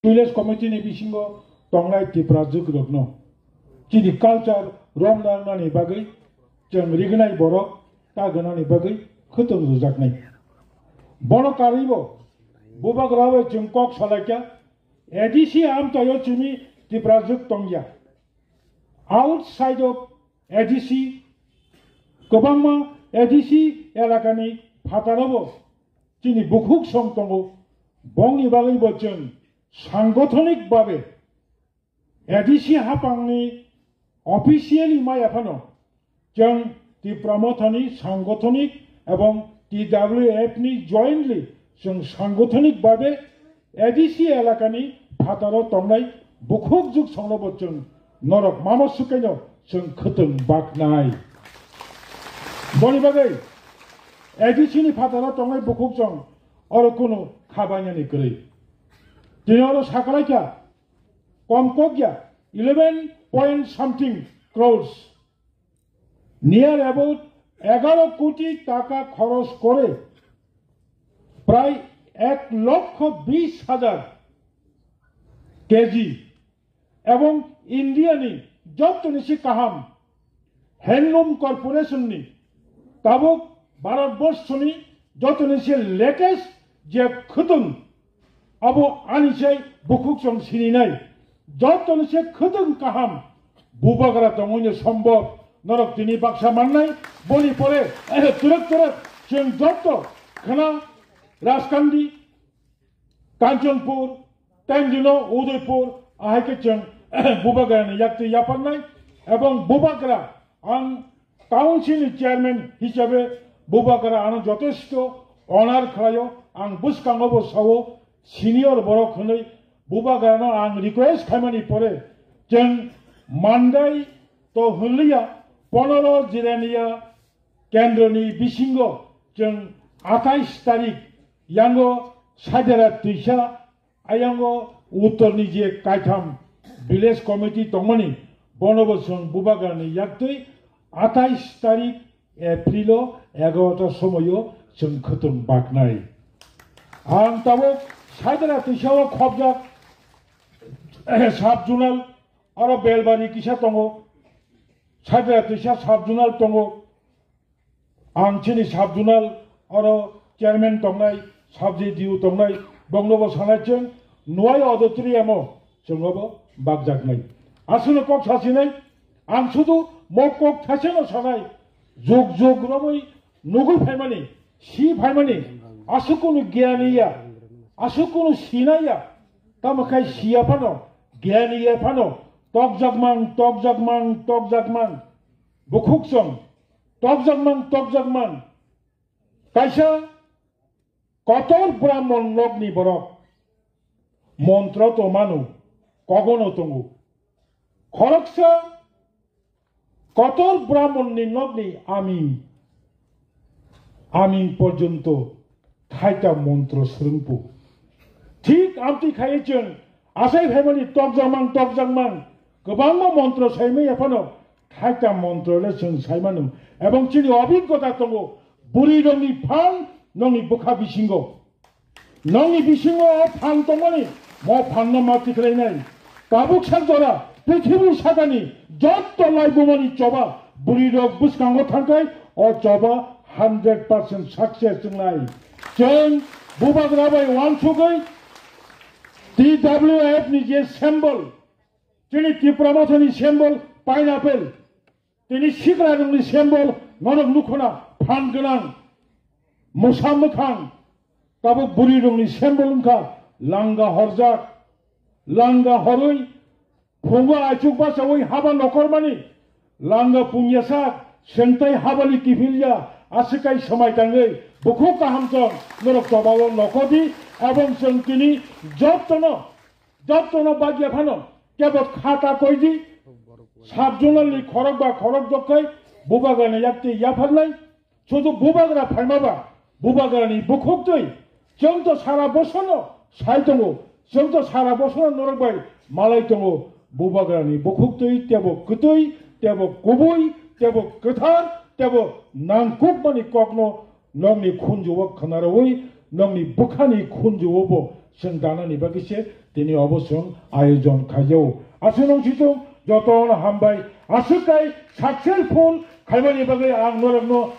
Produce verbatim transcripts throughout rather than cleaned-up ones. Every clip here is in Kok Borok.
Village committee ni bisingo tongnai Tiprajwk rokno chini culture romna wngnani bagwi chwng rignai borok ta gwnani bagwi khwtwng rwjaknai. Bono karwibo bubagra bai chwng kok salaikha, A D C amtwio chini Tiprajwk tongya. Outside of A D C, kwbangma A D C elakani phataro bo chini bukhuk song tongo. Bongni bagwi bo chwng sangothonik babe A D C hapangni officially maya phano chwng Tipra Mothani sangothonik ebong T W F ni jointly chwng sangothonik babe A D C elakani phataro tongnai bukhuk juk songno bo chwng norok mano swkaino chwng khwtwng baknai. Boni bagwi A D C ni phataro tongnai bukhuk chwng oro kunu khabainani kwrwi. Tini oro sakalaikha, kom kokya eleven point something crores, near about এগারো কোটি টাকা খরচ করে প্রায় এক লক্ষ বিশ হাজার কেজি এবং ইন্ডিয়ানি যত নিশি কাহাম হ্যান্ডলুম কর্পোরেশননি tabuk ভারতবর্ষনি যত নিশি লেটেস্ট যে খুতুন abo ani sai bukhuk chwng sininai. Jotoni se khwtwng kaham bubagra tongwino sombok norok tini baksa mannai. Boni pore turuk turuk chwng joto khna Raskandi, Kanchanpur, Tengdino, Udaipur, ahai khe chwng bubagrani yaktwi yapharnai. Ebong bubagra ang Council ni chairman hisabe bubagra ano jotesto honor khlaio, ang bwskango bo sao, senior borok hwnwi bubagrano ang request khaimani pore chwng Mandai to hwnliya, ponoro Jirania kendroni bisingo chwng athais tarik yango Saidara twisa Ayango uttorni je kaitham village committee tongmani, bonobo chwng bubagrani yaktwi athais tarik April o egarota somoio chwng khwtwng baknai. Ang tabuk Saidara twisao khobjak sub zonal aro Belbari kisa tongo, Saidara twisa sub zonal tongo. Ang chini sub zonal oro chairman tongnai, sub J D U tongnai, bongnobo sanai chwng nuai auditorium o chwng obo bakjaknai. Aswkno kok sasinai, ang sudu mo kok thaisano sanai, jug jug romwi nugwi phaimani, si phaimani, aswk kunu giyani ya, aswk kunu sinai ya, tamo khai siya phano, giyani ya phano, tokjakmang, tokjakmang, tokjakmang, bukhuk chwng, tokjakmang, tokjakmang. Kaisa kotor Brahmon lokni borok montro to manu, kogono tongo. Khoroksa kotor Brahmonni nokni aming, aming porjonto thaita montro swrwngpo. Thik amtwi khai chwng asai phaimani tokjakmang, tokjakmang, kwbangma montro saimaya phano thaita montro le chwng saimano. Ebong chini obhiggota tongo, bwrwi rokni phan nokni bwkha bisingo. Nokni bisingo o phan tongmani, mo phanno ma tikhlainai. Tabuk sak jora prithibi sakani jotto laibumani choba bwrwi rok bwskango thangkhai o choba hundred percent success wngnai. Chwng bubagra bai uansugwi T W F ni je symbol, chini Tipra Mothani symbol pineapple, tini sikla rokni symbol norok nukhuna phan gwnang mwsa mwkhang, tabuk bwrwi rokni symbol wngkha langa horjak, langa horwi phungo aichuk bachawi haba nokormani, langa pungyasa sengtai habani kiphilya aswkai swmai tangwi bukhuk kaham chwng norok chobao nokodi, ebong chwng tini jottono Jottono bagya phano kebo khata koidi, sub zonal ni khorok ba khorok jokhai bubagrani yakti yapharnai, sudu bubagra phaimaba bubagrani bukhuktwi chwng to sara bosorno sai tongo, chwng to sara bosorno norok bai malai tongo, bubagrani bukhuktwi tebo kwtwi, tebo kubui, tebo kwthar, tebo nangkukmani kokno nokni khunjuo khwnarwi, nokni bwkhani khunjuobo Chwng danani bagwi se tini obo chwng ayojon khaijao. Aswk nung situng jotono hambai. Aswk kai successful khaimani bagwi ang norokno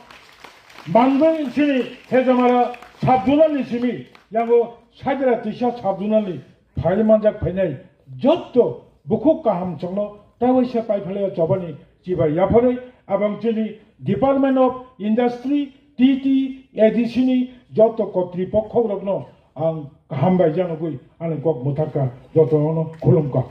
manbai sini Hejamara sub-zonal ni simi yango Saidara Tisa sub-zonal ni phai manjak phainai jotto bukhuk kaham chongno tawaisa paiphalaya chobani chibai yapharwi abang chini Department of Industry, T T A D C ni jotto kotri pokkhok rokno ang kaham bai janogwi ani kok mwthakka jotono khulumkha.